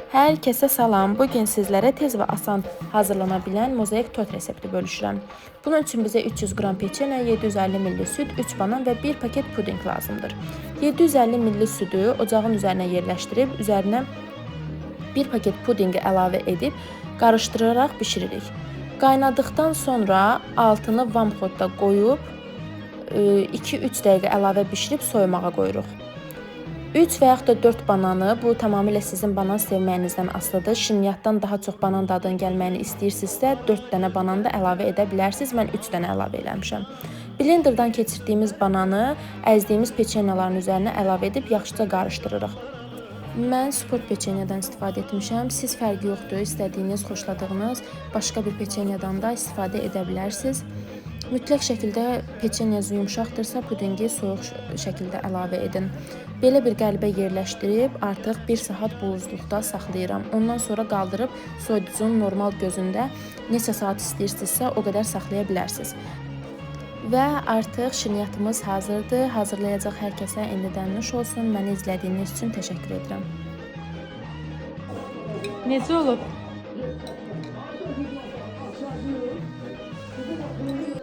Hər kəsə salam. Bu gün sizlərə tez və asan hazırlana bilən mozaik tort resepti bölüşürəm. Bunun üçün bizə 300 qram peçenye, 750 ml süd, 3 banan və 1 paket pudinq lazımdır. 750 ml südü ocağın üzərinə yerləşdirib, üzərinə 1 paket pudinqi əlavə edib qarışdıraraq bişiririk. Qaynadıqdan sonra altını vamxodda qoyub 2-3 dəqiqə əlavə bişirib soyumağa qoyuruq. 3 və yaxud da 4 bananı, bu tamamilə sizin banan sevməyinizdən asılıdır. Şirniyyatdan daha çox banan dadının gəlməyini istəyirsinizsə, 4 dənə banan da əlavə edə bilərsiniz. Mən 3 dənə əlavə eləmişəm. Blenderdan keçirdiyimiz bananı əzdiyimiz peçenyaların üzərinə əlavə edib yaxşıca qarışdırırıq. Mən sport peçenyadan istifadə etmişəm. Siz fərqi yoxdur, istədiyiniz, xoşladığınız başqa bir peçenyadan da istifadə edə bilərsiniz. Mütləq şəkildə peçenyası yumşaqdırsa, pudinqi soyuq şəkildə əlavə edin. Belə bir qəlibə yerləşdirib artıq 1 saat buzluqda saxlayıram. Ondan sonra qaldırıb soyuducunun normal gözündə neçə saat istəyirsinizsə, o qədər saxlaya bilərsiniz. Və artıq şirniyyatımız hazırdır. Hazırlayacaq hər kəsə indidən nuş olsun. Məni izlədiyiniz üçün təşəkkür edirəm. Necə olub?